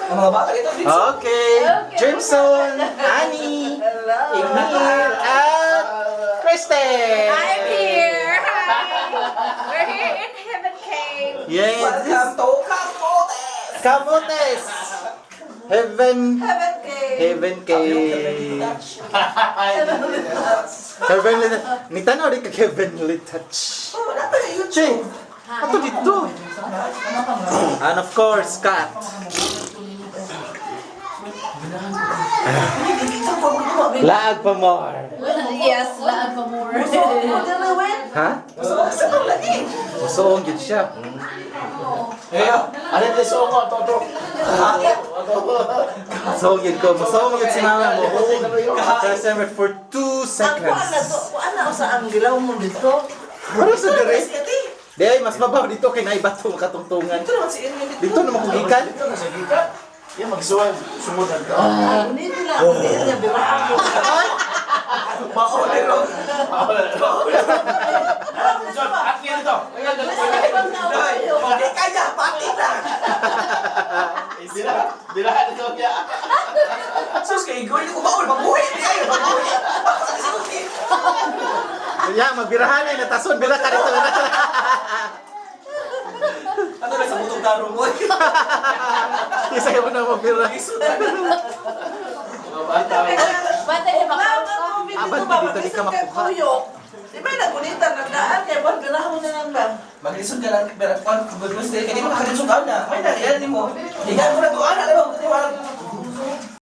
Ang mga bata dito dito. Okay, Jameson, Annie, Emil, at Kristen! I'm here. Hi. We're here in Heaven Cave. Yes, Welcome to Camotes! Camotes! Heaven, Heaven Cave. Heaven Cave. Heavenly, ni tanaw di ka heavenly touch. Oh, wala pa yung Che, YouTube. ato dito. And of course, Kat. Laag pa more. Yes, laag pa more. Ha? Sa lagi. Musuong gyud siya. Eh, ano yung suong ko? Toto. Musuong gyud ko. Musuong gyud si mama mo. First ever for 2 Ang kuan na to, seconds. kuan na sa ang gilaw mo dito. Ano sa dire? Di ay, mas mabaw dito kay naibato makatungtungan. Dito naman si Irene dito. Dito naman kung gikan. Dito na sa gikan. Yan, magsuway. Sumudan ka. Ay, nito na ako dito niya birahan ko. Ay! Mauli ro. At yan ito. Day, di kaya pati na. Dila, dila ito niya. Sus kay Igor, hindi ko maul mabuhi di ay mabuhi. Ako sa siguti. Ya, magbirahan ay natason. Bira ka dito. Bira ka. Ano na sa butong tarong mo? Isa mo na magbira. Isudan. Mga bata. Bata niya Wala baka. ang tubig Abad dito ba? dito, di ka Bisan kay makuha. Tuyok. Di ba nagunitan nagdaan kay bon birahan mo na lang ba? Maglisod ka lang, pero kung good news kaya di mo makalisod ka na. May na, yan mo. Higa mo na to, ana, ano, wala.